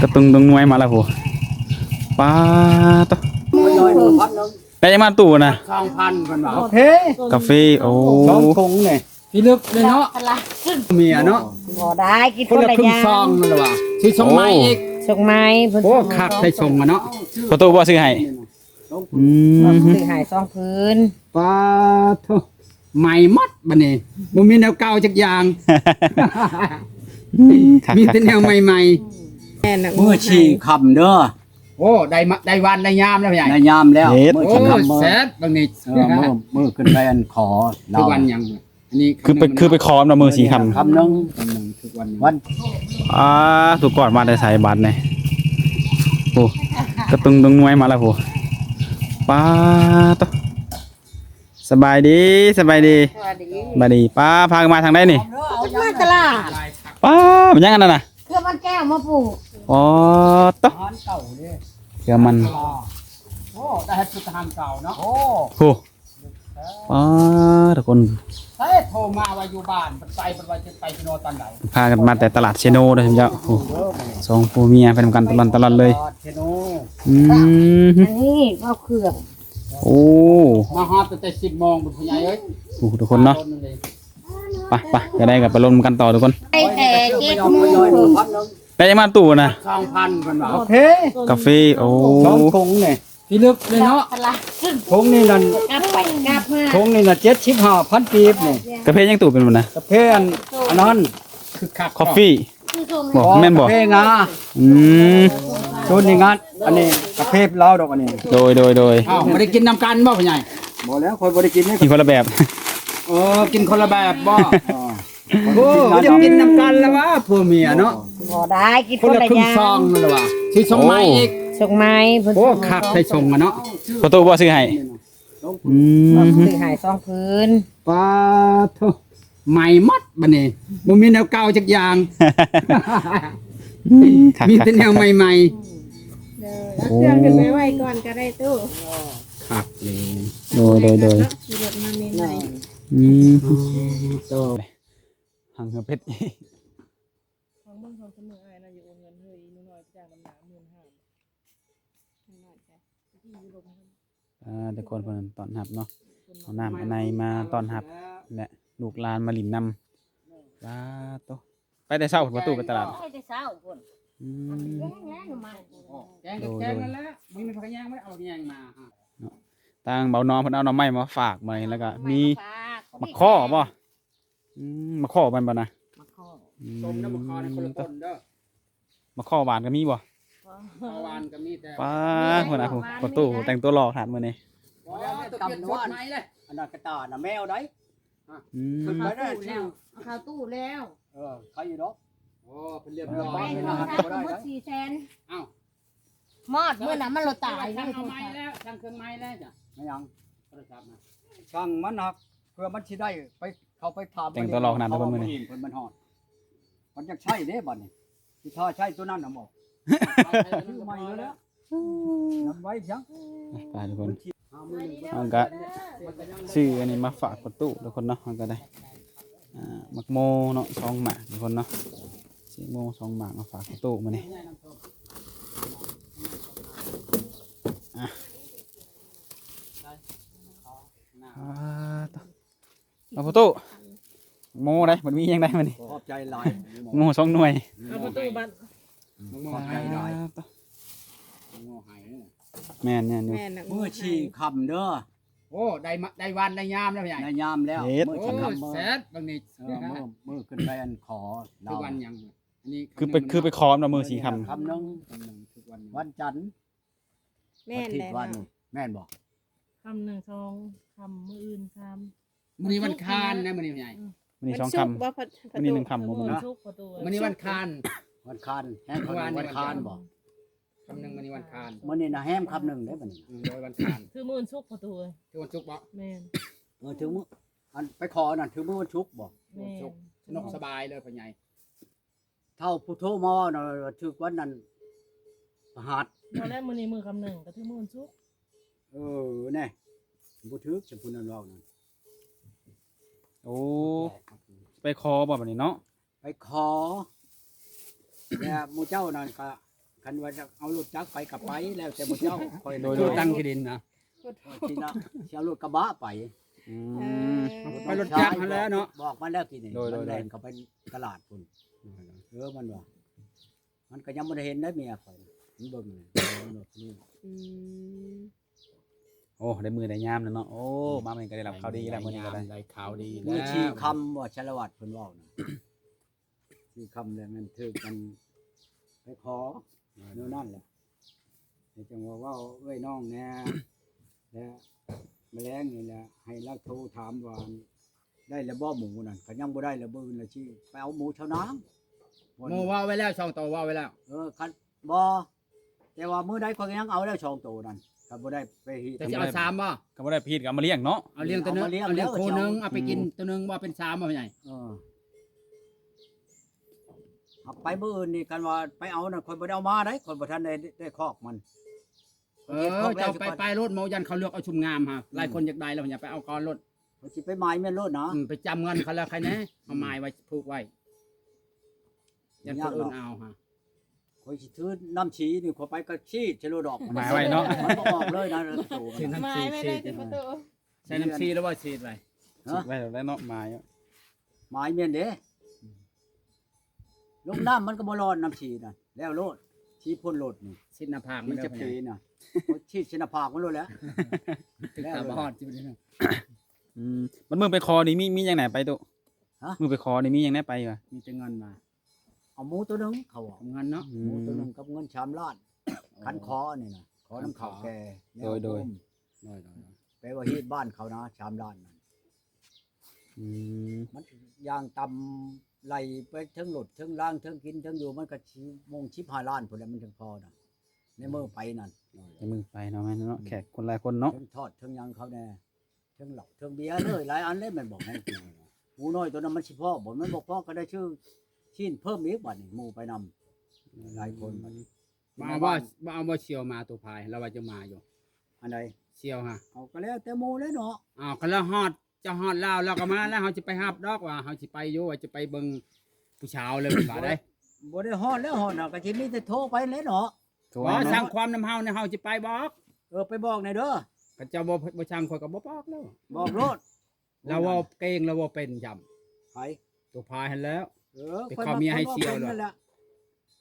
ກະຕຸງດົງນວຍມາແລ້ວພຸ້ນ. ປາດໂທ້ ໄດ້ມາຕູ້ນະ ສອງພັນເພິ່ນວ່າ. ໂອເຄ ກາເຟ ໂອ້ ສອງຖົງນີ້ ພິລຶກເລີຍເນາະ ເມຍເນາະ. ບໍ່ໄດ້ ກິນຄົນລະເຄິ່ງຊອງນັ້ນລະວ່າ ຊິສົ່ງໃໝ່ອີກ ໂອ້ ສົ່ງໃໝ່ເພິ່ນ. ໂອ້ ຄັກໄດ້ສົ່ງມາເນາະ ພໍ່ຕູ້ບໍ່ຊື້ໃຫ້. ອືມ ຊື້ໃຫ້ສອງຜືນ. ປາດໂທ້ ໃໝ່ໝົດບັດນີ້ ບໍ່ມີແນວເກົ່າຈັກຢ່າງ ມີແຕ່ແນວໃໝ່ໆ. ແມ່ນນະ ມື້ສີ່ຄ່ຳເດີ. ໂອ້ ໄດ້ມາ ໄດ້ວັນໄດ້ຍາມແລ້ວໃຫຍ່ ໄດ້ຍາມແລ້ວ. ມື້ສີ່ຄ່ຳ ໂອ້ ມື້ແຊບບັດນີ້. ເອີ ມື້ ມື້ຂຶ້ນໄປອັນຂໍ ທຸກວັນຫຍັງ ອັນນີ້ ຄືໄປ ຄືໄປຂໍນຳມື້ສີ່ຄ່ຳ ຄ່ຳໜຶ່ງ ຄ່ຳໜຶ່ງ ທຸກວັນນີ້ ວັນ ອ່າ ທຸກກ່ອນມາແຕ່ໃສບັດນີ້. ໂອ້ ກະຕຸງດົງນວຍມາແລ້ວພຸ້ນ. ປາດໂທ້ ສະບາຍດີ ສະບາຍດີ ສະບາຍດີ ສະບາຍດີ. ປ້າ ພາກັນມາທາງໃດນີ້? ມາຕະຫຼາດ. ປ້າ ເປັນຫຍັງອັນນັ້ນນະ? ເຄືອມັນແກ້ວມາປູກ. ອໍ ໂຕ ເຄືອມັນ. ໂອ້ ໄດ້ເຮັດຊຸດທະຫານເກົ່າເນາະ. ໂອ້ ໂຫ ປ້າ ທຸກຄົນ ໃສ່ໂທມາວ່າຢູ່ບ້ານ ໄປ ໄປ ໄປເຊໂນຕອນໃດ? ພາກັນມາແຕ່ຕະຫຼາດເຊໂນເດີເຈົ້າ. ໂອ້ ສອງຜົວເມຍໄປນຳກັນຕະຫຼອດ ຕະຫຼອດເລີຍ. ຕະຫຼາດເຊໂນ. ອືມ ອັນນີ້ເວົ້າເຄື່ອງ. ໂອ້ ມາຮອດຕັ້ງແຕ່ສິບໂມງພຸ້ນ ຜູ້ໃຫຍ່ເອີຍ. ໂອ້ ທຸກຄົນເນາະ ໄປ ໄປ ຈະໄດ້ກັບໄປລົມກັນຕໍ່ທຸກຄົນ. ໄປແຕ່ເຈັດໂມງ. ໄດ້ມາຕູ້ນະ ສອງພັນເພິ່ນວ່າ. ໂອເຄ ກາເຟ. ໂອ້ ສອງຖົງນີ້ ພິລຶກເລີຍເນາະ. ຖົງນີ້ນັ້ນ ກັບໄປກັບມາ ຖົງນີ້ນະ ເຈັດສິບຫ້າພັນກີບນີ້. ກາເຟຫຍັງຕູ້ເປັນບໍ່ນະ? ກາເຟອັນ ອັນນັ້ນ ຄືຄັກ ຄອບຟີ. ບໍ່ ແມ່ນບໍ່? ເພງາ. ອືມ ໂຕນີ້ງານ ອັນນີ້ກະເພລາວດອກ ອັນນີ້. ໂດຍ ໂດຍ ໂດຍ. ອ້າວ ບໍ່ໄດ້ກິນນຳກັນບໍ່ ພໍ່ໃຫຍ່? ບໍ່ແລ້ວ ຂ້ອຍບໍ່ໄດ້ກິນເດ້ ກິນຄົນລະແບບ. ເອີ ກິນຄົນລະແບບບໍ່? ອໍ ໂອ້ ກິນນຳກັນລະວ່າ ຜົວເມຍເນາະ. ບໍ່ໄດ້ ກິນຄົນລະເຄິ່ງຊອງນັ້ນລະວ່າ ຊິສົ່ງໃໝ່ອີກ ສົ່ງໃໝ່ເພິ່ນ. ໂອ້ ຄັກໄດ້ສົ່ງມາເນາະ ພໍ່ຕູ້ບໍ່ຊື້ໃຫ້. ອືມ ຊື້ໃຫ້ສອງຜືນ. ປາດໂທ້ ໃໝ່ໝົດບັດນີ້ ບໍ່ມີແນວເກົ່າຈັກຢ່າງ ມີແຕ່ແນວໃໝ່ໆ. ເດີ ເອົາເຄື່ອງຂຶ້ນໄປໄວ້ກ່ອນກໍໄດ້ຕູ້. ຄັກເລີຍ. ໂດຍ ໂດຍ ໂດຍ. ຂີ່ລົດມາໃໝ່ໆ. ອືມ ໂຕ ຫັງເຫືອເພັດອີກ. ຟັງເບິ່ງ ສອງສາມມື້ອ້າຍນະ ຢູ່ໂອນເງິນເຮີຍ ໜູນ້ອຍໄປຈ້າງນຳໜ້າ ໝື່ນຫ້າ. ອ່າ ແຕ່ກ່ອນເພິ່ນຕ້ອນຮັບເນາະ ເອົານ້ຳອະໄນມາຕ້ອນຮັບ ແລະ ລູກຫຼານມາຫຼິ້ນນຳ. ປາດໂທ້ ໄປແຕ່ເຊົ້າພຸ້ນ ປະຕູໄປຕະຫຼາດ ໄປແຕ່ເຊົ້າພຸ້ນ. ອືມ ແກງແລ້ວໜໍ່ໄມ້ ແກງ ໂດຍ ແກງນັ້ນແຫຼະ ບໍ່ມີຜັກກະແຍງ ບໍ່ໄດ້ເອົາຜັກກະແຍງມາເນາະ. ທາງເບົານ້ອງເພິ່ນເອົາໜໍ່ໄມ້ມາຝາກມື້ນີ້ ແລ້ວກໍມີໝາກຄໍ່ບໍ່? ອືມ ໝາກຄໍ່ແມ່ນບໍ່ນະ? ໝາກຄໍ່ ອືມ ສົ້ມນຳໝາກຄໍ່ນີ້ຄົນລະຕົ້ນເດີ. ໝາກຄໍ່ຫວານກໍມີບໍ່? ໝາກຄໍ່ຫວານກໍມີແຕ່ ປາດ ຫົວໜ້າຜູ້ປະຕູແຕ່ງຕົວຫຼໍ່ຂະໜາດມື້ນີ້. ໂອ້ຍ ຕຳນວນ ອັນນັ້ນກະຕານະແມວໃດ. ອືມ ເຂົ້າຕູ້ແລ້ວ ເຂົ້າຕູ້ແລ້ວ. ເອີ ໃຄຢູ່ດອກ. ໂອ້ ເພິ່ນລຽບຮ້ອຍ ໄປໂທລະສັບທັງໝົດສີ່ແສນ. ອ້າວ ມອດມື້ນະ ມັນລະຕາຍເລີຍ. ເອົາໃໝ່ແລ້ວ ສັ່ງເຄື່ອງໃໝ່ແລ້ວຈ້ະ. ແມ່ນຫຍັງ? ໂທລະສັບນະ ສັ່ງມັນຫັ້ນ ເພື່ອມັນຊິໄດ້ໄປ ເຂົ້າໄປຖາມ ແຕ່ງຕົວຫຼໍ່ຂະໜາດທຸກຄົນມື້ນີ້ ເພິ່ນມັນຮອດ ມັນຢາກໃຊ້ເດ້ບັດນີ້ ຊິຖ້າໃຊ້ຕົວນັ້ນນະບໍ່ ຊື້ໃໝ່ເລີຍແຫຼະ ນຳໄວ້ຊະ. ໄປທຸກຄົນ ເຮົາກະຊື້ອັນນີ້ມາຝາກປະຕູທຸກຄົນເນາະ. ເຮົາກະໄດ້ ອ່າ ໝາກໂມເນາະ ສອງໝາກທຸກຄົນເນາະ ຊື້ໂມສອງໝາກມາຝາກປະຕູມື້ນີ້. ອ່າ ອ່າ ເອົາປະຕູ ໂມໄດ້ ມັນມີຫຍັງໄດ້ມື້ນີ້? ຂອບໃຈຫຼາຍ ໂມສອງໜ່ວຍ. ເອົາປະຕູບັດ ໂມໃຫ້ຫຼາຍ ໂມໃຫ້. ແມ່ນໆ ຢູ່ ແມ່ນນະ ມື້ສີ່ຄ່ຳເດີ. ໂອ້ ໄດ້ມາ ໄດ້ວັນໄດ້ຍາມແລ້ວ ໃຫຍ່ ໄດ້ຍາມແລ້ວ. ມື້ສີ່ຄ່ຳ ໂອ້ ແຊບບັດນີ້. ເອີ ມື້ ມື້ຂຶ້ນໄປອັນຂໍ ທຸກວັນຫຍັງ ອັນນີ້ ຄືໄປ ຄືໄປຂໍນຳມື້ສີ່ຄ່ຳ ຄ່ຳໜຶ່ງ ທຸກວັນ ວັນຈັນ. ແມ່ນແຫຼະເນາະ ແມ່ນບໍ່? ຄ່ຳໜຶ່ງ ສອງຄ່ຳ ມື້ອື່ນສາມ. ມື້ນີ້ວັນຄານນະ ມື້ນີ້ໃຫຍ່ ມື້ນີ້ສອງຄ່ຳ ມື້ນີ້ໜຶ່ງຄ່ຳບໍ່? ມື້ນີ້ວັນຄານ ວັນຄານ ແຮມຄ່ຳໜຶ່ງວັນຄານບໍ່? ຄ່ຳໜຶ່ງ ມື້ນີ້ວັນຄານ ມື້ນີ້ນະແຮມຄ່ຳໜຶ່ງເດ້ບັດນີ້. ອືມ ໂດຍວັນຄານ ຖືມື້ວັນສຸກປະຕູເອີຍ. ຖືວັນສຸກບໍ່? ແມ່ນ ເອີ ຖືມື້ ອັນໄປຂໍນັ້ນຖືມື້ວັນສຸກບໍ່? ແມ່ນ ວັນສຸກ ສະໜຸກສະບາຍເລີຍພໍ່ໃຫຍ່. ເຖົ້າຜູ້ໂທມາເວົ້ານະ ຖືກວັນນັ້ນ ພະຫັດ. ບໍ່ແລ້ວ ມື້ນີ້ມື້ຄ່ຳໜຶ່ງ ກໍຖືມື້ວັນສຸກ. ເອີ ແນ່ ບໍ່ຖືກ ຈະຜູ້ນັ້ນເວົ້ານັ້ນ. ໂອ້ ໄປຂໍບໍ່ບັດນີ້ເນາະ? ໄປຂໍ ແລ້ວໝູ່ເຈົ້ານັ້ນກໍ ຄັນວ່າຈະເອົາລົດຈັກໄປກໍໄປ ແລ້ວແຕ່ໝູ່ເຈົ້າ. ຂ້ອຍ ໂດຍ ໂດຍ ຕັ້ງທີ່ດິນນະ ທີ່ນະ ຊິເອົາລົດກະບະໄປ. ອືມ ເອີ ໄປລົດຈັກຫັ້ນແຫຼະເນາະ. ບອກມັນແລ້ວກີ້ນີ້ ໂດຍ ໂດຍ ມັນແລ່ນເຂົ້າໄປຕະຫຼາດພຸ້ນ. ເອີ ມັນວ່າ ມັນກໍຍັງບໍ່ໄດ້ເຫັນໄດ໋ເມຍຂ້ອຍ ມັນເບິ່ງນີ້ ອືມ. ໂອ້ ໄດ້ມື້ໄດ້ຍາມແລ້ວເນາະ. ໂອ້ ອືມ ມາມື້ນີ້ກໍໄດ້ຮັບຂ່າວດີແລ້ວ ໄດ້ມື້ນີ້ກໍໄດ້ ໄດ້ຂ່າວດີ ມື້ສີ່ຄ່ຳວ່າ ສາລະວັດເພິ່ນເວົ້ານະ ສີ່ຄ່ຳແລ້ວແມ່ນຖືກກັນໄປຂໍ ແນວນັ້ນແຫຼະ ແລ້ວຈັ່ງວ່າເວົ້າເອື້ອຍນ້ອງແດ່ ແລ້ວມະແລງນີ້ແຫຼະ ໃຫ້ລາວໂທຖາມວ່າ ໄດ້ແລ້ວບໍ່ໝູນັ້ນ? ຄັນຍັງບໍ່ໄດ້ແລ້ວ ມື້ອື່ນລະຊິໄປເອົາໝູເຊົານາງ. ໝູເວົ້າໄວ້ແລ້ວ ສອງໂຕເວົ້າໄວ້ແລ້ວ. ເອີ ຄັນ ບໍ່ ແຕ່ວ່າມື້ໃດຂ້ອຍກໍຍັງເອົາແລ້ວ ສອງໂຕນັ້ນ ຄັນບໍ່ໄດ້ໄປຮີດ. ແຕ່ຊິເອົາສາມບໍ່? ຄັນບໍ່ໄດ້ໄປຮີດກໍເອົາມາລ້ຽງເນາະ. ເອົາລ້ຽງໂຕໜຶ່ງ ເອົາລ້ຽງ ເອົາລ້ຽງຄູ່ໜຶ່ງ ເອົາໄປກິນໂຕໜຶ່ງ ບໍ່ເປັນສາມບໍ່ ພໍ່ໃຫຍ່? ເອີ ຫາກໄປມື້ອື່ນນີ້ ຄັນວ່າໄປເອົານັ້ນ ຂ້ອຍບໍ່ໄດ້ເອົາມາໄດ໋ ຂ້ອຍບໍ່ທັນໄດ້ ໄດ້ຄອກມັນ. ເອີ ເຈົ້າໄປ ໄປໂລດ ໝໍຢ້ານເຂົາເລືອກເອົາຊຸມງາມຫາ ອືມ ຫຼາຍຄົນຢາກໄດ້ແລ້ວ ຢ່າໄປເອົາກ່ອນໂລດ. ຂ້ອຍຊິໄປໝາຍແມ່ນໂລດນະ. ອືມ ໄປຈຳເງິນເຂົາແລ້ວໃຄແນ່ ເຮົາໝາຍໄວ້ ຜູກໄວ້ ຢ້ານຄົນອື່ນເອົາຫາ. ຂ້ອຍຊິຖືນ້ຳສີນີ້ ຂ້ອຍໄປກໍສີດໃສ່ໂລດດອກ ໝາຍໄວ້ເນາະ ມັນບໍ່ອອກເລີຍນະ. ຖືນ້ຳສີ ໝາຍໄວ້ເລີຍຕິປະຕູ ໃສ່ນ້ຳສີແລ້ວບໍ່ສີດໄວ້? ຮະ ສີດໄວ້ແລ້ວເນາະ ໝາຍ ໝາຍແມ່ນເດ້. ລົງນ້ຳມັນກໍບໍ່ລອດ ນ້ຳສີນະ ແລ້ວໂລດ ສີພົ້ນໂລດນີ້. ສີດໜ້າຜາກມັນເດີ ສີດໃສ່ໜ້າຜາກມັນໂລດແຫຼະ ແລ້ວໂລດ. ອືມ ມັນມື້ໄປຂໍນີ້ ມີ ມີຫຍັງແດ່ໄປຕຸ? ຮະ ມື້ໄປຂໍນີ້ມີຫຍັງແດ່ໄປວະ? ມີແຕ່ເງິນວ່າ ເອົາໝູໂຕໜຶ່ງ ເຂົາເວົ້າ ເງິນເນາະ ໝູໂຕໜຶ່ງກັບເງິນສາມລ້ານ. ຄັນຂໍນີ້ນະ ຂໍນຳເຖົ້າແກ່ ໂດຍ ໂດຍ ໂດຍ ໂດຍ ແປວ່າຮີດບ້ານເຂົານະ ສາມລ້ານນັ້ນ. ອືມ ມັນຢ່າງຕ່ຳໄລ່ໄປເທິງລົດເທິງລາງເທິງກິນເທິງຢູ່ ມັນກໍສິບໂມງ ສິບຫ້າລ້ານພຸ້ນແຫຼະ ມັນເຖິງພໍນະ ໃນມື້ໄປນັ້ນ. ໃນມື້ໄປເນາະ ແມ່ນເນາະ ອືມ ແຂກຄົນຫຼາຍຄົນເນາະ ເທິງທອດເທິງຫຍັງເຂົາແດ່ ເທິງເຫຼົ້າເທິງເບຍເລີຍ ຫຼາຍອັນເລີຍ ແມ່ນບໍ່? ໝູນ້ອຍໂຕນັ້ນມັນຊິພໍບໍ່? ມັນບໍ່ພໍກໍໄດ້ຊື້ຊີ້ນເພີ່ມອີກ ບາດນີ້ໝູ່ໄປນຳຫຼາຍຄົນ. ບາດນີ້ ບໍ່ເອົາບໍ່ ບໍ່ເອົາບໍ່ສ່ຽວມາ ໂຕພາຍ ລາວວ່າຈະມາຢູ່ ອັນໃດ? ສ່ຽວຫະ ເອົາ ກໍແລ້ວແຕ່ໝູ່ແຫຼະເນາະ. ອ້າວ ຄັນລາວຮອດ ເຈົ້າຮອດລາວ ລາວກໍມາແລ້ວ ເຮົາຊິໄປຮັບດອກ ວ່າເຮົາຊິໄປຢູ່ ວ່າຈະໄປເບິ່ງຜູ້ສາວເລີຍ ວ່າໄດ້. ບໍ່ໄດ້ຮອດແລ້ວ ຮອດນະ ກໍຊິມີແຕ່ໂທໄປແຫຼະເນາະ. ໂທ ບໍ່ ຫາເນາະ ສັ່ງຄວາມນຳເຮົານີ້ ເຮົາຊິໄປບອກ. ເອີ ໄປບອກແດ່ເດີ ຄັນເຈົ້າບໍ່ ບໍ່ສັ່ງ ຂ້ອຍກໍບໍ່ບອກແລ້ວ ບອກໂລດ. ລາວເວົ້າເກັ່ງ ລາວເວົ້າເປັນຊ້ຳ. ໃຜ? ໂຕພາຍຫັ້ນແຫຼະ. ເອີ ໄປເຂົ້າເມຍໃຫ້ສ່ຽວແລ້ວ.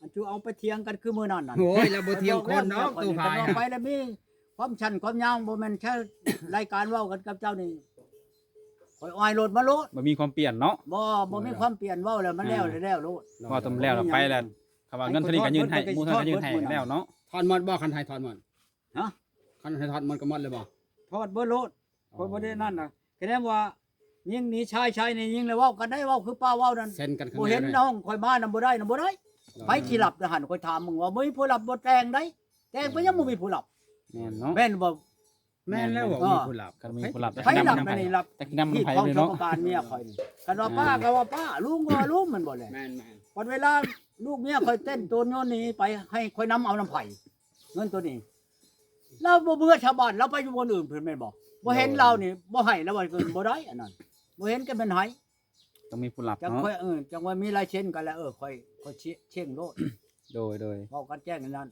ອັນຈຸເອົາໄປຖຽງກັນຄືມື້ນັ້ນນັ້ນ. ໂອ້ຍ ລາວບໍ່ຖຽງຄົນດອກ ໂຕພາຍ ໄປແລ້ວມີຄວາມສັ້ນຄວາມຍາວ ບໍ່ແມ່ນແຄ່ລາຍການເວົ້າກັນກັບເຈົ້ານີ້ ຂ້ອຍອອຍໂລດມາໂລດ. ບໍ່ມີຄວາມປ່ຽນເນາະ. ບໍ່ ບໍ່ມີຄວາມປ່ຽນ ເວົ້າແລ້ວມັນແລ້ວ ແລ້ວໂລດ. ເວົ້າຕົມແລ້ວແລ້ວໄປແລ້ວ ຄຳວ່າເງິນເທົ່ານີ້ກໍຍື່ນໃຫ້ ໝູ່ເທົ່ານີ້ກໍຍື່ນໃຫ້ແລ້ວເນາະ. ຖອນໝົດບໍ່? ຄັນໃຫ້ຖອນໝົດ. ຮະ? ຄັນໃຫ້ຖອດມັນກໍໝົດເລີຍບໍ່? ຖອດເບິດໂລດ. ອໍ ຂ້ອຍບໍ່ໄດ້ນັ້ນນະ ຄະແນນວ່າຍິງໜີຊາຍ ຊາຍໜີຍິງ ແລ້ວເວົ້າກັນໄດ້ ເວົ້າຄືປ້າເວົ້ານັ້ນ ເຊັນກັນ ບໍ່ເຫັນນ້ອງຂ້ອຍມານຳບໍ່ໄດ້ນຳ ບໍ່ໄດ້. ໃຜຊິຮັບນະຫັ້ນ ຂ້ອຍຖາມມຶງວ່າ ບໍ່ມີຜູ້ຮັບບໍ່ແຕ່ງໄດ໋ ແຕ່ງໄປຍັງບໍ່ມີຜູ້ຮັບ. ແມ່ນເນາະ ແມ່ນບໍ່? ແມ່ນແລ້ວ ບໍ່ມີຜູ້ຮັບ ຄັນມີຜູ້ຮັບ ໃຜຮັບອັນນີ້ຮັບ ທີ່ຂອງສະປະການເມຍຂ້ອຍນີ້ ຄັນວ່າປ້າກໍວ່າປ້າ ລຸງກໍວ່າລຸງ ແມ່ນບໍ່ແຫຼະ? ແມ່ນໆ ບັດເວລາລູກເມຍຂ້ອຍເຕັ້ນໂຕນໂຍນໜີໄປ ໃຫ້ຂ້ອຍນຳເອົານຳໃຜ ເງິນໂຕນີ້? ລາວບໍ່ເບື່ອຊາວບ້ານ ລາວໄປຢູ່ບ່ອນອື່ນເພິ່ນແມ່ນບໍ່? ບໍ່ເຫັນລາວນີ້ບໍ່ໃຫ້ລາວວ່າບໍ່ໄດ້ ອັນນັ້ນບໍ່ເຫັນກໍແມ່ນໃຫ້ ຕ້ອງມີຜູ້ຮັບເນາະ. ຈັກ ເອີ ຈັ່ງວ່າມີລາຍເຊັນກັນແລ້ວ ເອີ ຂ້ອຍ ຂ້ອຍເຊັງໂລດ. ໂດຍ ໂດຍ ເວົ້າກັນແຈ້ງນັ້ນ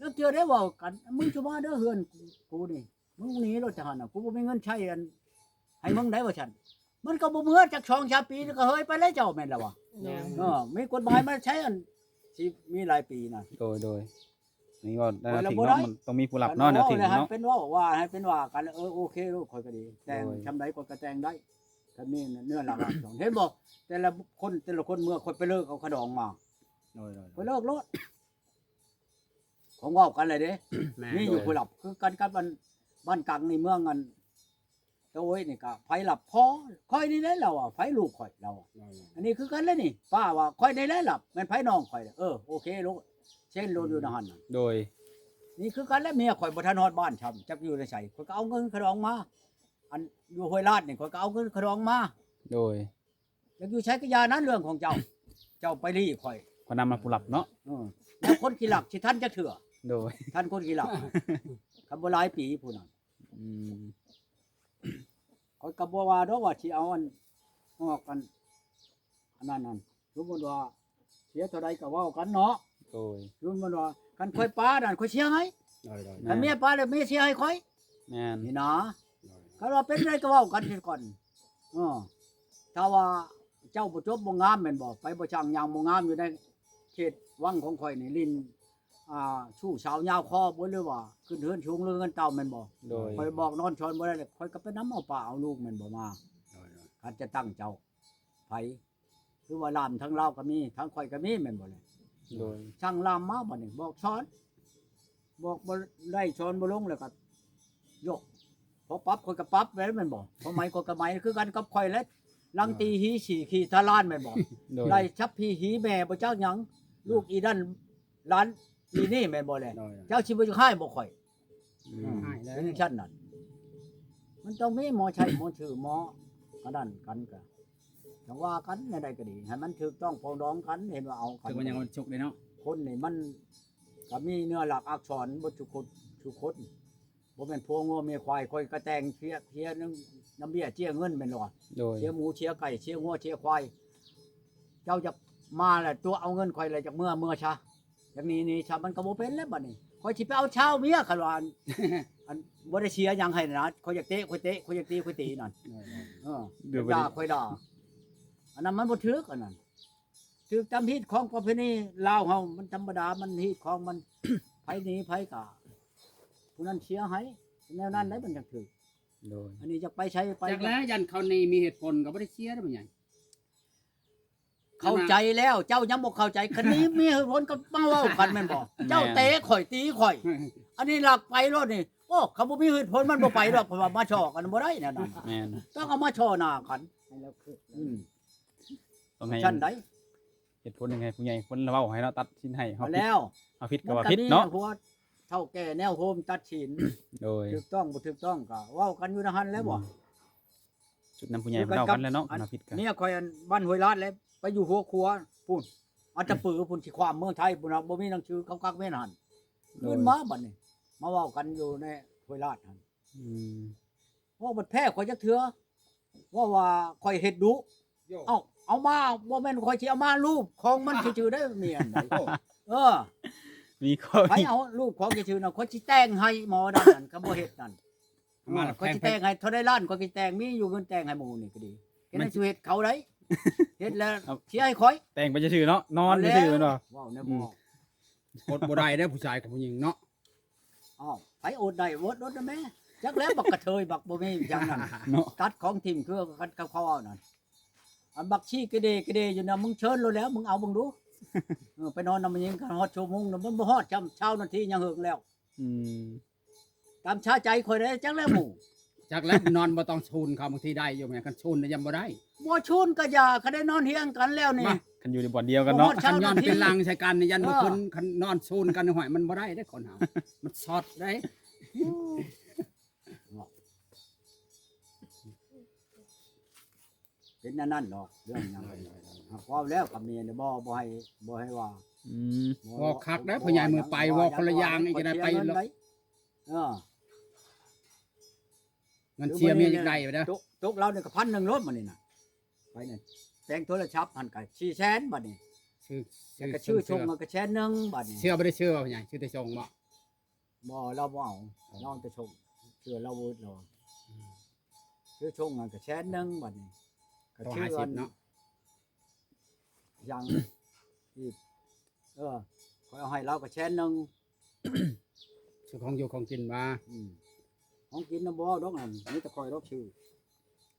ລາງເທື່ອໄດ້ເວົ້າກັນ ມຶງຊິມາເດີເຮືອນກູນີ້ ມຶງໜີໂລດຈາກຫັ້ນນະ ກູບໍ່ມີເງິນໃຊ້ ອັນ ໃຫ້ມຶງໄດ໋ວ່າຊັ້ນ. ມັນກໍບໍ່ເມືອ ຈັກສອງສາມປີນີ້ກໍເຮີຍໄປແລ້ວເຈົ້າ ແມ່ນລະວະ. ແມ່ນ ເອີ ມີກົດໝາຍມາໃຊ້ ອັນຊິມີຫຼາຍປີນະ. ໂດຍ ໂດຍ ນີ້ເວົ້າໄດ້ເນາະ ເຖິງເນາະ ມັນຕ້ອງມີຜູ້ຮັບເນາະ ແນວເຖິງເນາະ ເປັນເວົ້າວ່າໃຫ້ເປັນວ່າກັນ. ເອີ ໂອເຄໂລດ ຂ້ອຍກໍດີ ແຕ່ງຊ່ຳໃດຂ້ອຍກໍແຕ່ງໄດ້ ຄັນມີເນື້ອລະຫວ່າງສອງ ເຫັນບໍ່? ແຕ່ລະຄົນ ແຕ່ລະຄົນເມື່ອຂ້ອຍໄປເລີກເອົາຂະດອງມາ ໂດຍ ໂດຍ ຂ້ອຍເລີກໂລດ. ຂອງເວົ້າກັນແຫຼະເດ້ ແມ່ນ ມີຢູ່ຜູ້ລັບ ຄືກັນກັບອັນ ບ້ານກັງນີ້ ເມືອງອັນ ຕະໂອ້ຍນີ້ກະ ໃຜລັບ? ພໍ່ ຂ້ອຍນີ້ແຫຼະ ລາວວ່າ ໃຜ? ລູກຂ້ອຍ ລາວວ່າ ອັນນີ້ຄືກັນແຫຼະນີ້ ປ້າວ່າ ຂ້ອຍນີ້ແຫຼະລັບ ແມ່ນໃຜ? ນ້ອງຂ້ອຍ. ເອີ ໂອເຄໂລດ ເຊັນໂລດຢູ່ໃນຫັ້ນນະ. ໂດຍ ນີ້ຄືກັນແຫຼະ ເມຍຂ້ອຍບໍ່ທັນຮອດບ້ານຊ້ຳ ຈັກຢູ່ໃນໃສ ຂ້ອຍກໍເອົາເງິນຂະດອງມາ ອັນຢູ່ຫ້ວຍລາດນີ້ ຂ້ອຍກໍເອົາເງິນຂະດອງມາ. ໂດຍ ຢາກຢູ່ໃສກໍຢ່ານັ້ນ ເລື່ອງຂອງເຈົ້າ ເຈົ້າໄປລີ້ຂ້ອຍ ຂ້ອຍນຳມາຜູ້ລັບເນາະ. ເອີ ແລ້ວຄົນຂີ້ລັກຊິທັນຈັກເທື່ອ? ໂດຍ ທັນຄົນຂີ້ລັກ ຄັນບໍ່ຫຼາຍປີຜູ້ນັ້ນ. ອືມ ຂ້ອຍກໍບໍ່ວ່າດອກວ່າຊິເອົາອັນ ອອກອັນ ອັນນັ້ນນັ້ນ ສົມມຸດວ່າ ຍເທົ່າໃດກໍເວົ້າກັນເນາະ. ໂດຍ ຄືມັນວ່າ ຄັນຂ້ອຍປານັ້ນ ຂ້ອຍເສຍໃຫ້. ໂດຍໆ ຄັນເມຍປາແລ້ວ ເມຍເສຍໃຫ້ຂ້ອຍ. ແມ່ນ ນີ້ນະ. ໂດຍ ຄັນວ່າເປັນໃດກໍເວົ້າກັນເສຍກ່ອນ. ເອີ ຖ້າວ່າເຈົ້າບໍ່ຈົບບໍ່ງາມແມ່ນບໍ່? ໄປບໍ່ຊ່າງຍ່າງບໍ່ງາມຢູ່ໃນເຂດວັງຂອງຂ້ອຍນີ້ ຫຼິ້ນ ອ່າ ຊູ້ສາວຍາວຄໍບໍ່ ຫຼືວ່າຂຶ້ນເຮືອນສູງເຮືອນເຕົ່າແມ່ນບໍ່? ໂດຍ ຂ້ອຍບອກນອນຊອນບໍ່ໄດ້ ຂ້ອຍກໍໄປນຳເອົາປ້າເອົາລຸງແມ່ນບໍ່ມາ? ໂດຍໆ ຄັນຈະຕັ້ງເຈົ້າ ໃຜ ຄືວ່າຫຼານທາງລາວກໍມີ ທາງຂ້ອຍກໍມີແມ່ນບໍ່ແຫຼະ? ໂດຍ ຊ່າງລາມມາບັດນີ້ ບອກສອນ ບອກບໍ່ໄດ້ ສອນບໍ່ລົງ ແລ້ວກໍ ໂຍກ ພໍປັບຂ້ອຍກໍປັບແລ້ວແມ່ນບໍ່? ພໍໄໝຂ້ອຍກໍໄໝ ຄືກັນກັບຂ້ອຍແຫຼະ. ຫຼັງຕີຫີສີຂີ່ທະລານແມ່ນບໍ່? ໂດຍ ໄດ້ສັບພີຫີແມ່ບໍ່ຈັກຫຍັງ ລູກອີນັ້ນຫຼານອີນີ້ແມ່ນບໍ່ແຫຼະ? ໂດຍ ເຈົ້າຊິບໍ່ຢາກຮ້າຍບໍ່ຂ້ອຍ? ອືມ ອືມ ເປັນຈັ່ງຊັ້ນນັ້ນ ມັນຕ້ອງມີໝໍໄຊໝໍຊື່ ໝໍອັນນັ້ນກັນ ກະຈັ່ງວ່າກັນ ແນວໃດກໍດີ ໃຫ້ມັນຖືກຕ້ອງປອງດອງກັນ ເຫັນວ່າເອົາກັນ ຖືກວ່າຍັງວັນສຸກເດ້ເນາະ. ຄົນນີ້ມັນກໍມີເນື້ອລາກອັກສອນເບິດທຸກຄົນ ທຸກຄົນ ບໍ່ແມ່ນຜົວງົວເມຍຄວາຍ. ຂ້ອຍກໍແຕ່ງເພຍ ເພຍນຳ ນຳເບ້ຍເຈ້ຍເງິນແມ່ນບໍ່? ໂດຍ ເຊຍໝູເຊຍໄກ່ ເຊຍງົວເຊຍຄວາຍ ເຈົ້າຢາກມາແຫຼະ ຕົວະເອົາເງິນຂ້ອຍແຫຼະ ຢາກເມືອ ເມືອຊະ ຢ່າງນີ້ນີ້ຊະ ມັນກໍບໍ່ເປັນແລ້ວບັດນີ້. ຂ້ອຍຊິໄປເອົາຊາວເມຍ ຄັນວ່າ ອັນ ອັນ ບໍ່ໄດ້ເສຍຫຍັງໃຫ້ນະ ຂ້ອຍຢາກເຕະ ຂ້ອຍເຕະ ຂ້ອຍຢາກຕີ ຂ້ອຍຕີນັ້ນ. ເອີ ເອີ ເອີ ດ່າ ຂ້ອຍດ່າ ອັນນັ້ນມັນບໍ່ຖືກ ອັນນັ້ນຖືກຕາມຮີດຄອງປະເພນີລາວເຮົາ ມັນທຳມະດາ ມັນຮີດຄອງມັນ ໃຜໜີໃຜກະຜູ້ນັ້ນເສຍໃຫ້ ແນວນັ້ນໄດ໋ ມັນຈັ່ງຖືກ. ໂດຍ ອັນນີ້ຢາກໄປໃສໄປ ຈັກແລ້ວ ຢ້ານເຂົາໜີມີເຫດຜົນກໍບໍ່ໄດ້ເສຍເດ້ ພໍ່ໃຫຍ່. ເຂົ້າໃຈແລ້ວ ເຈົ້າຍັງບໍ່ເຂົ້າໃຈ. ຄັນນີ້ມີເຫດຜົນກໍມາເວົ້າກັນແມ່ນບໍ່? ແມ່ນ ເຈົ້າເຕະຂ້ອຍຕີຂ້ອຍ ອັນນີ້ລາກໄປໂລດນີ້. ໂອ້ ຄັນບໍ່ມີເຫດຜົນມັນບໍ່ໄປດອກ ເພາະວ່າມາສໍ້ກັນບໍ່ໄດ້ແນວນັ້ນ. ແມ່ນ ຕ້ອງເອົາມາສໍ້ໜ້າກັນ ໃຫ້ລາວຄິດ. ອືມ ຕ້ອງໃຫ້ຊັ້ນໃດ ເຫດຜົນຍັງໃຫ້ຜູ້ໃຫຍ່ຄົນລະເວົ້າໃຫ້ເນາະ ຕັດສິນໃຫ້. ເຮົາຜິດ ແລ້ວ ເຮົາຜິດກໍວ່າຜິດເນາະ ແນວຫົວເຖົ້າແກ່ແນວໂຮມຕັດສິນ. ໂດຍ ຖືກຕ້ອງບໍ່ຖືກຕ້ອງກໍເວົ້າກັນຢູ່ໃນຫັ້ນແຫຼະບໍ່? ອືມ ຈຸດນຳຜູ້ໃຫຍ່ເພິ່ນເວົ້າກັນແຫຼະເນາະ. ອັນ ເຮົາຜິດກໍ ເມຍຂ້ອຍອັນບ້ານຫ້ວຍລາດແຫຼະ ໄປຢູ່ຫົວຂົວພຸ້ນ ອັນຕະປືພຸ້ນ ຊິຂ້າມເມືອງໄທພຸ້ນນະ ບໍ່ມີໜັງສືເຂົາກັກແມ່ນຫັ້ນ. ໂດຍ ຄືນມາບັດນີ້ ມາເວົ້າກັນຢູ່ໃນຫ້ວຍລາດຫັ້ນ. ອືມ ເວົ້າບັດແພ້ຂ້ອຍຈັກເທື່ອ ເວົ້າວ່າຂ້ອຍເຮັດດຸ. ໂຍ ເອົ້າ ເອົາມາ ບໍ່ແມ່ນຂ້ອຍຊິເອົາມາ ຮູບຂອງມັນຊື່ໆ ໄດ້ເມຍຫັ້ນ. ໂອ້ ເອີ ມີຂໍ້ ໃຜເອົາຮູບຂອງຊື່ໆ ນະ ຂ້ອຍຊິແຕ່ງໃຫ້ໝໍນັ້ນ ຄັນບໍ່ເຮັດນັ້ນ. ມາແລ້ວ ຂ້ອຍຊິແຕ່ງໃຫ້ເທົ່າໃດລ້ານ ຂ້ອຍຊິແຕ່ງ ມີຢູ່ເງິນແຕ່ງໃຫ້ໝູ່ນີ້ກໍດີ. ເຮັດໃຫ້ ມັນຊິເຮັດເຂົາໄດ໋ ເຮັດແລ້ວ ເອົາ ເສຍໃຫ້ຂ້ອຍ. ແຕ່ງໄປຊື່ໆ ເນາະ ນອນຊື່ໆ ເນາະ. ເວົ້າແນວ ອືມ ບໍ່ ອົດບໍ່ໄດ້ເດ້ ຜູ້ຊາຍກັບຜູ້ຍິງເນາະ. ອ້າວ ໃຜອົດໄດ້ ອົດ ອົດນະແມ່. ຈັກແລ້ວ ບັກກະເທີຍ ບັກບໍ່ມີຫຍັງນັ້ນເນາະ ຕັດຂອງຖິ້ມ ຄືກັນກັບເຂົາເວົ້ານັ້ນ. ອັນບັກຊີ້ກະເດກະເດຢູ່ນະ ມຶງເຊີນໂລດແລ້ວ ມຶງເອົາເບິ່ງດູ. ເອີ ໄປນອນນຳແມ່ຍິງ ຄັນຮອດຊົ່ວໂມງນະ ມັນບໍ່ຮອດຊ້ຳ ຊາວນາທີຍັງເຫິງແລ້ວ. ອືມ ຕາມຊາໃຈຂ້ອຍເດ້ ຈັກແລ້ວໝູ່. ຈັກແລ້ວ ນອນບໍ່ຕ້ອງຊູນເຂົາ ບາງທີໄດ້ຢູ່ ແມ່ນ ຄັນຊູນນະຍັງບໍ່ໄດ້. ບໍ່ຊູນກໍຢ່າ ຄັນໄດ້ນອນຮຽງກັນແລ້ວນີ້ ມາ ຄັນຢູ່ໃນບ່ອນດຽວກັນເນາະ ບໍ່ຮອດຊາວນາທີ ຄັນຍ້ອນເປັນຫຼັງໃສ່ກັນນີ້ ຢ້ານບໍ່ຂຶ້ນ ເອີ ຄັນນອນຊູນກັນ ຫ້ວຍ ມັນບໍ່ໄດ້ເດ້ ຄົນເຮົາ ມັນຊັອດເດ້. ເປັນອັນນັ້ນດອກ ເລື່ອງຫຍັງ ຫາກເວົ້າແລ້ວກັບເມຍນີ້ ບໍ່ ບໍ່ໃຫ້ ບໍ່ໃຫ້ວ່າ. ອືມ ບໍ່ ເວົ້າຄັກເດ້ ພໍ່ໃຫຍ່ ມື້ໄປເວົ້າຄົນລະຢ່າງອີກ ຈະໄດ້ໄປ. ເອີ ເງິນເສຍເມຍຢາກໄດ້ຢູ່ເດີ ຕົກ ຕົກລາວນີ້ກໍພັນໜຶ່ງໂລດ ມື້ນີ້ນະ ໄປນັ້ນ ແປງໂທລະສັບຫັ້ນກໍສີ່ແສນ ບັດນີ້ ຊື້ ແລ້ວກໍຊື້ຊົງກໍແສນໜຶ່ງ ບັດນີ້. ເຊື່ອບໍ່ໄດ້ຊື້ ພໍ່ໃຫຍ່ ຊື້ແຕ່ຊົງບໍ? ບໍ່ ລາວບໍ່ເອົາ ລາວເອົາແຕ່ຊົງ ເຊື່ອລາວເວີດລາວ. ອືມ ຊື້ຊົງຫັ້ນກໍແສນໜຶ່ງ ບັດນີ້ ກໍຊື້ອັນ ເນາະ ຫຍັງອີກ. ເອີ ຂ້ອຍເອົາໃຫ້ລາວກໍແສນໜຶ່ງ ຊື້ຂອງຢູ່ຂອງກິນມາ. ອືມ ຂອງກິນນະບໍ່ເວົ້າດອກ ນັ້ນມີແຕ່ຂ້ອຍດອກຊື້.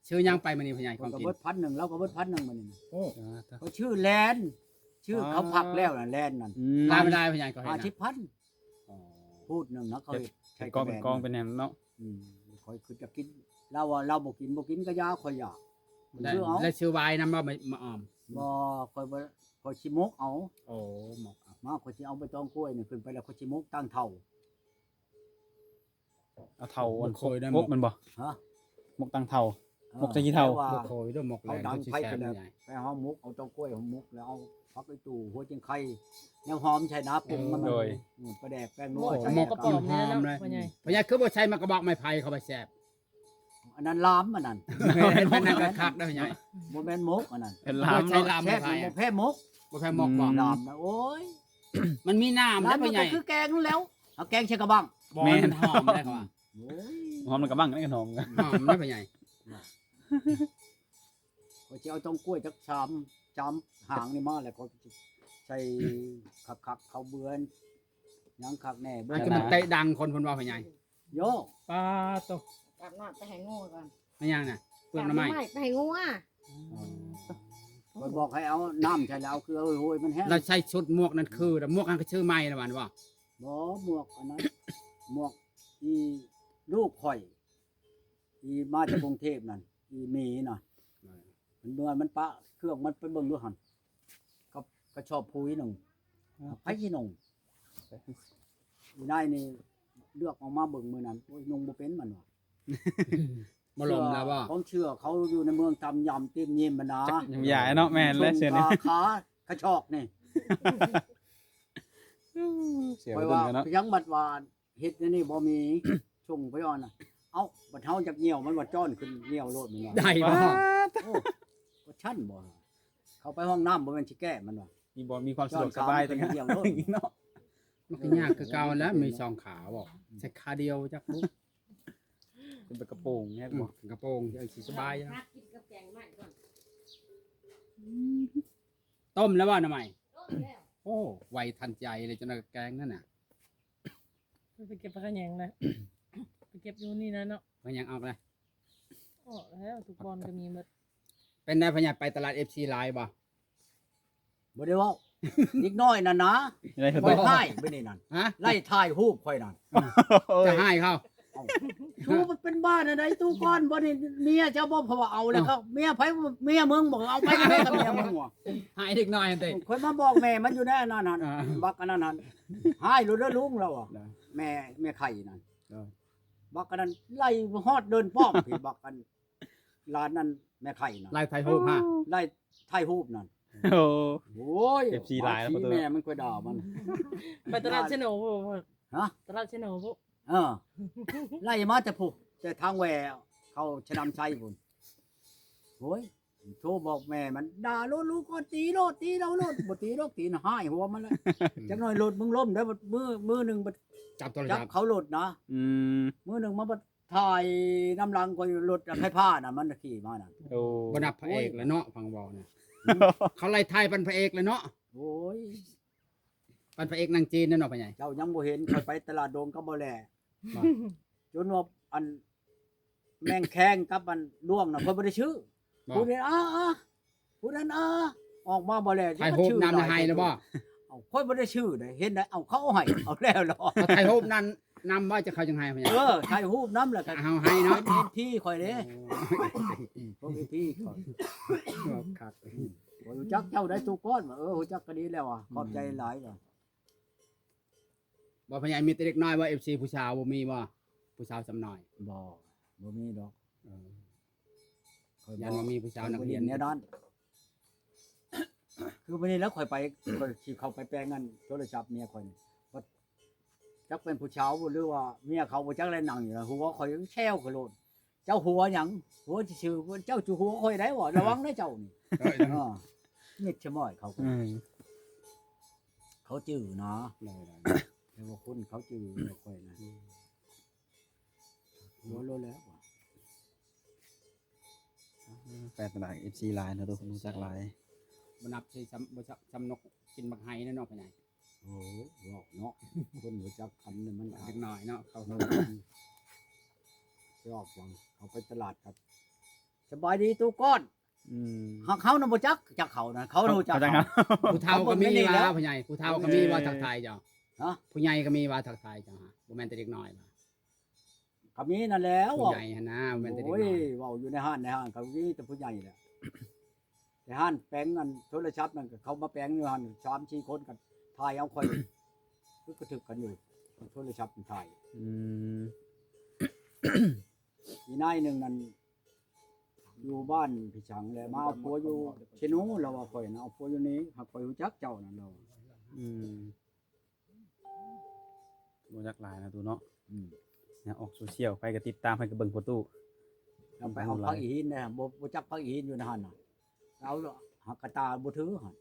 ຊື້ຫຍັງໄປມື້ນີ້ ພໍ່ໃຫຍ່ ຂອງກິນ? ຂ້ອຍກໍເບິດພັນໜຶ່ງ ລາວກໍເບິດພັນໜຶ່ງມື້ນີ້ນະ. ໂອ້ ຂ້ອຍຊື້ແລນ ຊື້ເຂົ້າພັກແລ້ວນະ ແລນນັ້ນ. ອືມ ລາຍໄດ້ ພໍ່ໃຫຍ່ ກໍເຮັດນະ ຫ້າສິບພັນ. ອໍ ພູດໜຶ່ງນະ ເຂົາເຮັດໃສ່ກອງເປັນກອງເປັນຫຍັງເນາະ. ອືມ ຂ້ອຍຄືຈະກິນ ລາວວ່າລາວບໍ່ກິນ ບໍ່ກິນກໍຢ່າ ຂ້ອຍຢາກ. ໄດ້ ຊື້ເອົາ ໄດ້ຊື້ວາຍນຳບໍ່ ມາ ມາອອມ? ບໍ່ ຂ້ອຍບໍ່ ຂ້ອຍຊິໝົກເອົາ. ໂອ້ ໝົກເອົາ ມາ ຂ້ອຍຊິເອົາໃບຕອງກ້ວຍນີ້ຂຶ້ນໄປ ແລ້ວຂ້ອຍຊິໝົກຕັ້ງເຖົ້າ. ເອົາເຖົ້າອັນ ໝົກ ໝົກແມ່ນບໍ່? ຮະ ໝົກຕັ້ງເຖົ້າ. ເອີ ໝົກໃສ່ຂີ້ເຖົ້າ ໝົກໂຄຍເດີ ໝົກແຫຼງ ເອົາດັງໄຟຂຶ້ນແລ້ວ ໄປເຮົາໝົກ ເອົາຕອງກ້ວຍເຮົາໝົກ ແລ້ວເອົາຜັກອີ່ຕູ່ ຫົວຈິງໄຄ ແນວຫອມໃສ່ນະ ປຸງມັນ. ໂດຍ ອືມ ປາແດກ ແປ້ງນົວ ໂອ້ ໃສ່ ໝົກ ແລ້ວກໍຫອມເລີຍ ພໍ່ໃຫຍ່ ພໍ່ໃຫຍ່ ຄືບໍ່ໃສ່ໝາກກະບອກໄມ້ໄຜ່ເຂົ້າໄປແຊບ. ອັນນັ້ນລາມ ອັນນັ້ນ ແມ່ນ ອັນນັ້ນກໍຄັກເດ້ ພໍ່ໃຫຍ່ ບໍ່ແມ່ນໝົກ ອັນນັ້ນເປັນລາມ ບໍ່ໃສ່ລາມ ແຊບ ໄມ້ໄຜ່ ມັນບໍ່ແພ້ໝົກ. ບໍ່ແພງໝອກບໍ່? ອືມ ນ້ຳນະ ໂອ້ຍ ມັນມີນ້ຳ ນ້ຳ ໄດ້ ພໍ່ໃຫຍ່ ກໍຄືແກງນັ້ນແຫຼ້ວ ເອົາແກງໃສ່ກະບັງ ບໍ່ ແມ່ນ ມັນຫອມໄດ້ເຂົາວ່າ ໂອ້ຍ ຫອມນຳກະບັງໄດ້ ຫອມ ຫອມໄດ້ພໍ່ໃຫຍ່ ຂ້ອຍຊິເອົາຕ້ອງກ້ວຍຈັກສາມ ສາມຫາງນີ້ມາ ແລ້ວຂ້ອຍຊິໃສ່ຄັກໆ ເຂົ້າເບືອນ ຫຍັງຄັກແນ່ ເບິ່ງ ມັນຈະມັນເຕະດັງຄົນເພິ່ນວ່າພໍ່ໃຫຍ່ ໂຢ ປາໂຕ ຕັກນ້ຳໄປໃຫ້ງົວກ່ອນ ແມ່ນຫຍັງນະ? ເປືອກໜໍ່ໄມ້ ຕັກໜໍ່ໄມ້ໄປໃຫ້ງົວ ອໍ ຂ້ອຍບອກໃຫ້ເອົານ້ຳໃສ່ແລ້ວ ເອົາເກືອໂຮຍໆ ມັນແຫ້ງ ລະໃສ່ຊຸດໝວກນັ້ນຄື ໝວກນັ້ນກໍຊື້ໃໝ່ລະຫວານບໍ່? ບໍ່ ໝວກອັນນັ້ນ ໝວກອີລູກຂ້ອຍ ອີມາຈາກກຸງເທບນັ້ນ ອີໝີນະ ມັນເມື່ອຍ ມັນປະເຄື່ອງ ມັນໄປເບິ່ງດູຫັ້ນ ກັບກະສອບປຸ໋ຍໜຶ່ງ ໃຜຊິນຸ່ງ? ອີນາຍນີ້ເລືອກອອກມາເບິ່ງມື້ນັ້ນ ໂອ້ຍ ນຸ່ງບໍ່ເປັນ ມັນວ່າ ບໍ່ລົມແລ້ວບໍ່? ຂອງເຊື່ອເຂົາຢູ່ໃນເມືອງຕຳຢຳຕີມຍິມຫັ້ນນາ ຢາຍເນາະ ແມ່ນແລ້ວ ເຊື່ອນີ້ ຂາ ຂາກະຊອກນີ້ ເສຍ ຂ້ອຍວ່າ ເນາະ ຍັງບັດວ່າ ເຮັດແນວນີ້ບໍ່ມີ ສົ່ງໄປອ່ອນນະ ເອົ້າ ບັດເຮົາຢາກຍ່ຽວ ມັນວ່າຈ້ອນຂຶ້ນຍ່ຽວໂລດ ມັນວ່າ ໄດ້ບໍ່? ໂອ້ ກໍຊັ້ນບໍ່? ເຂົ້າໄປຫ້ອງນ້ຳບໍ່ແມ່ນຊິແກ້ ມັນວ່າ ມີບໍ່ ມີຄວາມສະດວກສະບາຍ ຈ້ອນຂາ ແຕ່ ຍ່ຽວໂລດ ເນາະ ມັນກໍຍາກຄືເກົ່າແລ້ວ ມີສອງຂາບໍ່ ໃສ່ຂາດຽວຈັກບຸ ເປັນແບບກະໂປງແຮງບໍ່ ອືມ ກະໂປງຈັ່ງຊິສະບາຍເນາະ ຕົ້ມແລ້ວບໍ່ ໜໍ່ໄມ້? ໂອ້ ໄວທັນໃຈເລີຍ ຈົນວ່າແກງນັ້ນນະ ໄປເກັບຜັກຂະແຍງນະ ໄປເກັບຢູ່ນີ້ນະເນາະ ຜັກຂະແຍງອອກແລ້ວ ອອກແລ້ວ ທຸກບ່ອນກໍມີໝົດ ເປັນໄດພໍ່ໃຫຍ່ ໄປຕະຫຼາດ ເອັຟຊີ ຫຼາຍບໍ່? ບໍ່ໄດ້ເວົ້າ ເດັກນ້ອຍນັ້ນນະ ໄລ່ຖ່າຍຮູບ ຂ້ອຍຮ້າຍໄປນີ້ນັ້ນ ຮະ? ໄລ່ຖ່າຍຮູບຂ້ອຍນັ້ນ ຈະຮ້າຍເຂົາ ເອົ້າ ຊູມັນເປັນບ້າແນວໃດ ຕູ້ກ່ອນບໍ່ນີ້ ເມຍເຈົ້າບໍ່ ເພາະວ່າເອົາແລ້ວ ເອີ ເຂົາ ເມຍໃຜ ເມຍມຶງບໍ່ ເອົາໄປກໍໄດ້ກັບເມຍມຶງ ຮ້າຍເດັກນ້ອຍຫັ້ນຕິ ຂ້ອຍມາບອກແມ່ມັນຢູ່ໃນອັນນັ້ນຫັ້ນ ອ່າ ບັກອັນນັ້ນຫັ້ນ ຮ້າຍໂລດເດີລຸງລາວອະ ແມ່ ແມ່ໄຂ່ນັ້ນ ບັກອັນນັ້ນໄລ່ຮອດເດີ່ນປ້ອມພີ້ ບັກອັນຫຼານນັ້ນແມ່ໄຂ່ນັ້ນ ໄລ່ຖ່າຍຮູບຮະ ໄລ່ຖ່າຍຮູບນັ້ນ ໂອ້ ໂອ້ຍ ເອັຟຊີຫຼາຍແລ້ວ ແມ່ມັນຂ້ອຍດ່າມັນ ໄປຕະຫຼາດເຊໂນບໍ່? ຮະ? ຕະຫຼາດເຊໂນບໍ່? ເອີ ໄລ່ມາແຕ່ພຸ້ນ ແຕ່ທາງແຫວເຂົ້າຊະນຳໄຊພຸ້ນ ໂອ້ຍ ໂທບອກແມ່ມັນ ດ່າໂລດລູກກໍຕີໂລດ ຕີລາວໂລດ ບໍ່ຕີດອກ ຕີນະ ຮ້າຍຫົວມັນແຫຼະ ຈັກໜ້ອຍລົດມຶງລົ້ມໄດ້ ມື້ ມື້ໜຶ່ງບັດ ຈັບໂທລະສັບ ຈັບເຂົາລົດນະ ອືມ ມື້ໜຶ່ງມາບັດຖ່າຍນຳຫຼັງຂ້ອຍ ລົດໄຟຟ້ານະ ມັນຂີ່ມານະ ໂອ້ ບໍ່ນັບພະເອກແລ້ວເນາະ ຟັງເວົ້ານະ ເຂົາໄລ່ຖ່າຍປັນພະເອກແລ້ວເນາະ ໂອ້ຍ ປັນພະເອກໜັງຈີນແລ້ວເນາະ ພໍ່ໃຫຍ່ ເຈົ້າຍັງບໍ່ເຫັນ ຂ້ອຍໄປຕະຫຼາດດົງກັບບໍ່ແຫຼ ຈົນວ່າອັນ ແມງແຄງກັບອັນດ້ວງນະ ຂ້ອຍບໍ່ໄດ້ຊື້ ບໍ່ ຜູ້ນີ້ ອາ ອາ ຜູ້ນັ້ນ ອາ ອອກມາບໍ່ແລ ຖ່າຍຮູບນຳ ແລ້ວໃຫ້ແລ້ວບໍ່? ເອົ້າ ຂ້ອຍບໍ່ໄດ້ຊື້ເດ້ ເຫັນໄດ ເອົາ ເຂົາເອົາໃຫ້ ເອົາແລ້ວເນາະ ຖ່າຍຮູບນັ້ນນຳບໍ່ ຈະເຂົາຈັ່ງໃຫ້ ເອົາໃຫ້ຮູບນຳ ແລ້ວກໍເອົາໃຫ້ເນາະ ເປັນເອັຟຊີຂ້ອຍເດ້ ໂອ້ ພວກເອັຟຊີຂ້ອຍ ຄັກ ບໍ່ຮູ້ຈັກເຈົ້າໄດ້ ຕູ້ກ່ອນວ່າ ເອີ ຮູ້ຈັກກໍດີແລ້ວວ່າ ຂອບໃຈຫຼາຍວ່າ ບໍ່ ພໍ່ໃຫຍ່ ມີແຕ່ເດັກນ້ອຍບໍ່ ເອັຟຊີ ຜູ້ສາວບໍ່ມີບໍ່? ຜູ້ສາວສ່ຳນ້ອຍ ບໍ່ ບໍ່ມີດອກ ເອີ ຂ້ອຍ ຢ້ານວ່າມີຜູ້ສາວນັກຮຽນ ແນວນັ້ນ ຄືມື້ນີ້ແລ້ວຂ້ອຍໄປ ຂ້ອຍຊິເຂົ້າໄປແປງອັນໂທລະສັບເມຍຂ້ອຍນີ້ ຈັກເປັນຜູ້ສາວບໍ່ ຫຼືວ່າເມຍເຂົາ ບໍ່ຈັກແລະ ນັ່ງຢູ່ ຫົວຂ້ອຍແຊວຂ້ອຍໂລດ ເຈົ້າຫົວຫຍັງ? ຫົວຊື່ໆ ເຈົ້າຈະຫົວຂ້ອຍໄດ້ບໍ່? ລະວັງເດີເຈົ້ານີ້ ເອີ ມິດສະໝອຍເຂົາ ເຂົາຈື່ນະ ແຕ່ວ່າຄົນເຂົາຈື່ນະ ຂ້ອຍນະ ອືມ ຫົວໂລດແລ້ວ ແຟນຫຼາຍ ເອັຟຊີຫຼາຍເນາະ ທຸກຄົນຮູ້ຈັກຫຼາຍ ບໍ່ນັບໃສ່ ສ່ຳ ບໍ່ ສ່ຳນົກກິນໝາກໄຮແລ້ວເນາະ ພໍ່ໃຫຍ່ ໂອ້ ເວົ້າເນາະ ຄົນຮູ້ຈັກກັນນີ້ມັນ ເດັກນ້ອຍເນາະ ເຂົາ ເອີ ຊິອອກຫຍັງ ເຂົາໄປຕະຫຼາດກັນ ສະບາຍດີຕູ້ກ້ອນ ອືມ ຫາກເຮົານະບໍ່ຈັກ ຈັກເຂົານະ ເຂົາຮູ້ຈັກເຮົາ ຜູ້ເຖົ້າກໍມີວ່າ ພໍ່ໃຫຍ່ ຜູ້ເຖົ້າກໍມີວ່າ ເອີ ທັກທາຍເຈົ້າ ຮະ ຜູ້ໃຫຍ່ກໍມີວ່າທັກທາຍເຈົ້າ ຫາ ບໍ່ແມ່ນແຕ່ເດັກນ້ອຍວ່າ ກໍມີນັ້ນແຫຼະ ຜູ້ໃຫຍ່ຫັ້ນນະ ບໍ່ແມ່ນແຕ່ເດັກນ້ອຍ ໂອ້ຍ ເວົ້າຢູ່ໃນຮ້ານ ໃນຮ້ານກໍມີແຕ່ຜູ້ໃຫຍ່ແຫຼະ ແຕ່ຮ້ານແປງອັນໂທລະສັບນັ້ນ ເຂົາມາແປງຢູ່ຫັ້ນ ສາມສີ່ຄົນກໍຖ່າຍເອົາຂ້ອຍ ຄືກະຖືກກັນຢູ່ ໂທລະສັບມັນຖ່າຍ ອືມ ອີນາຍໜຶ່ງນັ້ນ ຢູ່ບ້ານພິສັງແຫຼະ ມາເອົາຜົວຢູ່ເຊໂນ ລາວວ່າຂ້ອຍນະ ເອົາຜົວຢູ່ນີ້ ຫາກຂ້ອຍຮູ້ຈັກເຈົ້ານັ້ນ ລາວວ່າ ອືມ ບໍ່ຈັກຫຼາຍນະຕູ້ເນາະ ອືມ ຍາມອອກໂຊຊຽວ ໃຜກໍຕິດຕາມ ໃຜກໍເບິ່ງພໍ່ຕູ້ ເອົາໄປເອົາຜັກອີຫີນນະ ບໍ່ ບໍ່ຈັກຜັກອີຫີນຢູ່ໃນຫັ້ນນະ ເອົາຫາກກະຕ່າບໍ່ຖືຫັ້ນ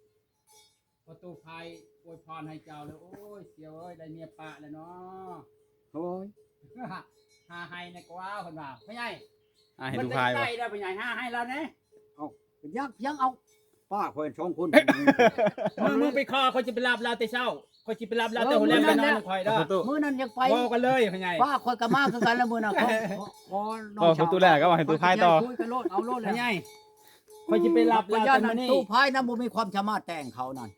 ພໍຕູ້ພາຍອວຍພອນໃຫ້ເຈົ້າແລ້ວ ໂອ້ຍ ສ່ຽວເອີຍ ໄດ້ເມຍປະແລ້ວເນາະ. ໂອ້ຍ ຫາໃຫ້ແດ່ກວ່າ ເພິ່ນວ່າ ພໍ່ໃຫຍ່ ຫາໃຫ້ ຕູ້ພາຍ ເພິ່ນໄດ້ໄປໃຫຍ່ ຫາໃຫ້ລາວແດ່. ເອົ້າ ຢາກຍັງເອົາປ້າຂ້ອຍສອງຄົນ ມື້ ມື້ໄປຂໍ ຂ້ອຍຊິໄປຮັບລາວແຕ່ເຊົ້າ ຂ້ອຍຊິໄປຮັບລາວແຕ່ຫົວແລງ ໄປນອນນຳຂ້ອຍເດີ. ມື້ນັ້ນຍັງໄປ ເວົ້າກັນເລີຍພໍ່ໃຫຍ່ ປ້າຂ້ອຍກໍມາຄືກັນລະມື້ນັ້ນ. ຂໍ ຂໍນ້ອງສາວ ປະຕູແລ້ວກໍວ່າໃຫ້ຕູ້ພາຍຕໍ່ ຄຸຍກັນໂລດ ເອົາໂລດແລ້ວ ພໍ່ໃຫຍ່ ຂ້ອຍຊິໄປຮັບລາວແຕ່ມື້ນີ້. ຕູ້ພາຍນະບໍ່ມີຄວາມສາມາດແຕ່ງເຂົານັ້ນ.